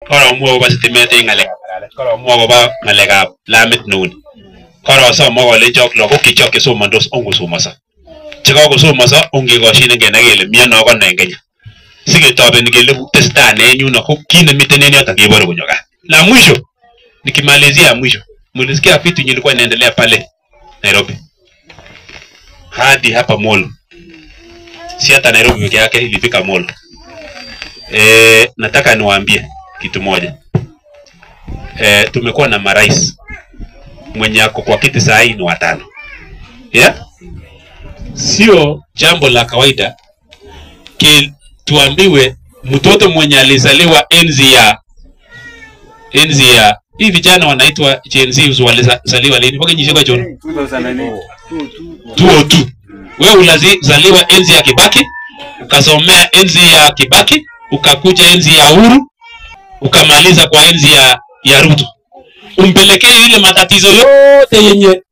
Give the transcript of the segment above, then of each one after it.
Koromwoe akobo sitimet en ng'alekab ng'alalet, koromwoe akobo ng'alekab lamit neuni. Korosom ak alenjok lagok chechok chesomondos ongosomoso. Chekakosomoso ongekoshin kenai kele miano ko ne en Kenya. Siketobeni kele tesetai nee en yuno ko kit nemiten en yoton kebore konyo gaa. La mwisho nikimalizia mwisho, mlisikia vitu yenye ilikuwa inaendelea pale Nairobi hadi hapa Molo, si hata Nairobi peke yake, ilifika Molo. Nataka niwaambie kitu moja. Tumekuwa na marais mwenye ako kwa kiti saa hii ni watano. Yeah? Sio jambo la kawaida tuambiwe mtoto mwenye alizaliwa enzi ya hii vijana wanaitwa Gen Z walizaliwa lini? Kwa kinyesha kwa John? 2002. Wewe ulizaliwa enzi ya Kibaki, ukasomea enzi ya Kibaki, ukakuja enzi ya Uhuru, ukamaliza kwa enzi ya Ruto. Umpelekee ile matatizo yote yenye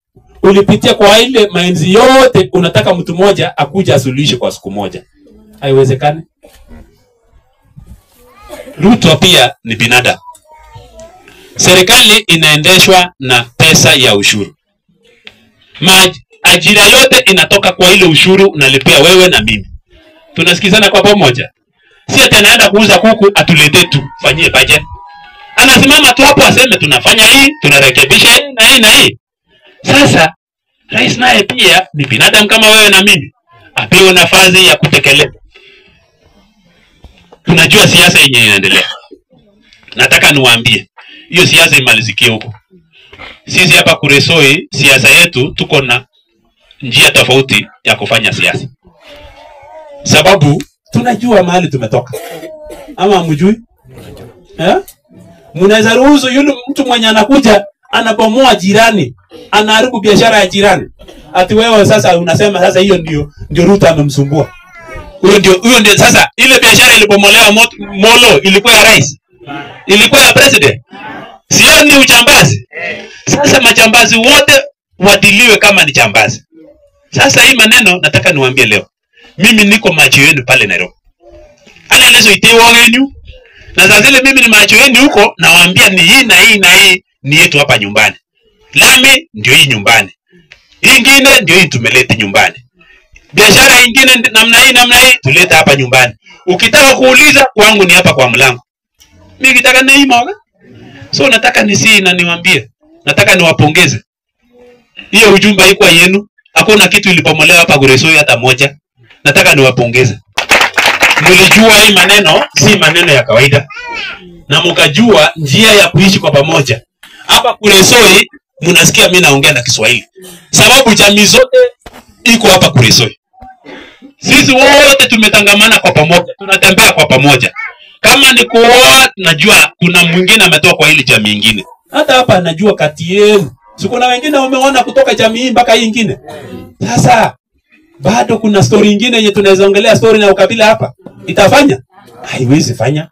ulipitia kwa ile maenzi yote, unataka mtu mmoja akuja asuluhishe kwa siku moja. Haiwezekani. Ruto pia ni binadamu. Serikali inaendeshwa na pesa ya ushuru. Ajira yote inatoka kwa ile ushuru unalipia wewe na mimi. Tunasikizana kwa pamoja. Si ati anaenda kuuza kuku atuletee tufanyie budget. Anasimama tu hapo aseme tunafanya hii, tunarekebisha hii na hii na hii. Sasa rais naye pia ni binadamu kama wewe na mimi. Apewe nafasi ya kutekeleza. Tunajua siasa yenye inaendelea. Nataka niwaambie, hiyo siasa imalizikie huko. Sisi hapa Kuresoi siasa yetu tuko na njia tofauti ya kufanya siasa. Sababu tunajua mahali tumetoka. Ama hamjui? Eh? Mnaweza ruhusu yule mtu mwenye anakuja anabomoa jirani, anaharibu biashara ya jirani. Ati wewe sasa unasema sasa hiyo ndio Ruto amemsumbua. Huyo ndio sasa ile biashara ilibomolewa Molo ilikuwa ya rais. Ilikuwa ya president. Sio ni uchambazi. Sasa machambazi wote wadiliwe kama ni jambazi. Sasa hii maneno nataka niwaambie leo. Mimi niko macho yenu pale Nairobi. Anaelezo itewa wenu. Na sasa zile mimi ni macho yenu huko nawaambia ni hii na hii na hii ni yetu hapa nyumbani. Lami ndio hii nyumbani. Hii nyingine ndio hii tumeleta nyumbani. Biashara nyingine namna hii namna hii tuleta hapa nyumbani. Ukitaka kuuliza kwangu ni hapa kwa mlango. Mimi kitaka neima. So nataka nisi na niwaambie, nataka niwapongeze. Hiyo ujumbe haikuwa yenu. Hakuna kitu ilipomolewa hapa Kuresoi hata moja. Nataka niwapongeze. Mlijua hii maneno si maneno ya kawaida. Na mkajua njia ya kuishi kwa pamoja. Hapa Kuresoi mnasikia mimi naongea na Kiswahili. Sababu jamii zote iko hapa Kuresoi. Sisi wote tumetangamana kwa pamoja, tunatembea kwa pamoja. Kama ni kuoa, najua kuna mwingine ametoka kwa hili jamii nyingine. Hata hapa najua kati yenu. Si kuna wengine umeona kutoka jamii mpaka hii nyingine. Sasa bado kuna story nyingine yenye tunaweza ongelea story na ukabila hapa. Itafanya? Haiwezi fanya.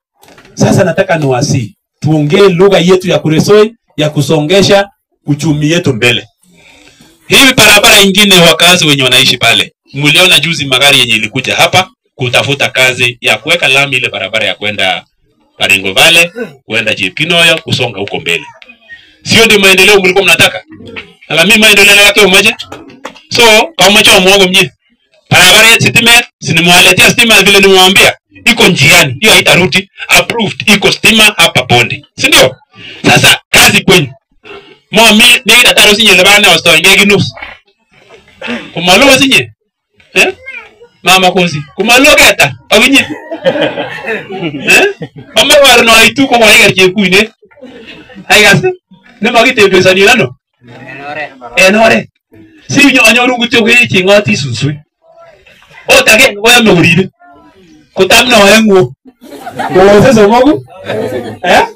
Sasa nataka niwasi tuongee lugha yetu ya Kuresoi ya kusongesha uchumi yetu mbele. Hii barabara nyingine wakazi wenye wanaishi pale. Mliona juzi magari yenye ilikuja hapa kutafuta kazi ya kuweka lami ile barabara ya kwenda Baringo Valley, kwenda Chepkinoyo, kusonga huko mbele. Sio ndio maendeleo mlikuwa mnataka? Ala mimi maendeleo yake umoja. So kama cha muongo mnye. Barabara ya stima, si nimewaletea stima vile nimewambia. Iko njiani, hiyo haitarudi. Approved iko stima hapa Bonde. Si ndio? Sasa kazi kwenu. Mimi ni dataro sinye lebana wastoinge kinus. Kumalo sinye. Eh? Mama kosi. Kumalo keta. Awinye. Eh? Mama warno aitu ko waiger chekuine. Aigas. Ne magite pesa ni nano. Enore. Si nyo anyoru kityo kecheng'oti suswek. Ot agenge koyome koribe. Kotam no aeng'u. Kowose somoku. Eh?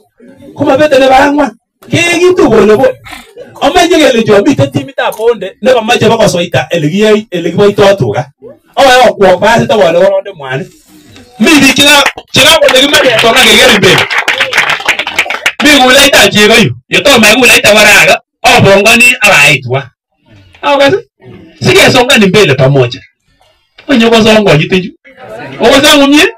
Komabete nebo ang'wan. Kekitu kole ko amache kele chomiten timitab Bonde nekomoche bokosoita elekiboito tuga. Awae okwok basit ak ole koronde mwanik. Mi biik chekakole kimoche kesonga keker mbele. Mi kulaitab chego yu. Yetomo kulaita waraka abongoni ak aai tuga. Akas? Sikesongan mbele pamoja. Onyo kosongonyitechu. Uko mie?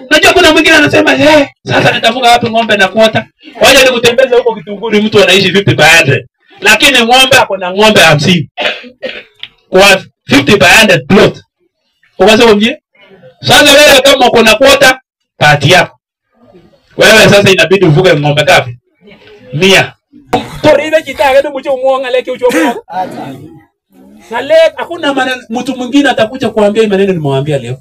Najua kuna mwingine anasema eh, sasa nitafuga wapi ng'ombe na kuota? Wacha nikutembeze huko Kitunguri, mtu anaishi 50 by 100. Lakini ng'ombe ako na ng'ombe 50 kwa 50 by 100 plot. Uko mie? Sasa wewe kama uko na kuota bahati yako. Wewe sasa inabidi ufuge ng'ombe ngapi? 100. Toribe chitake ndio mcho muonga leke ucho muonga. Ngalek hakuna maneno mtu mwingine atakuja kuambia maneno nimewambia leo.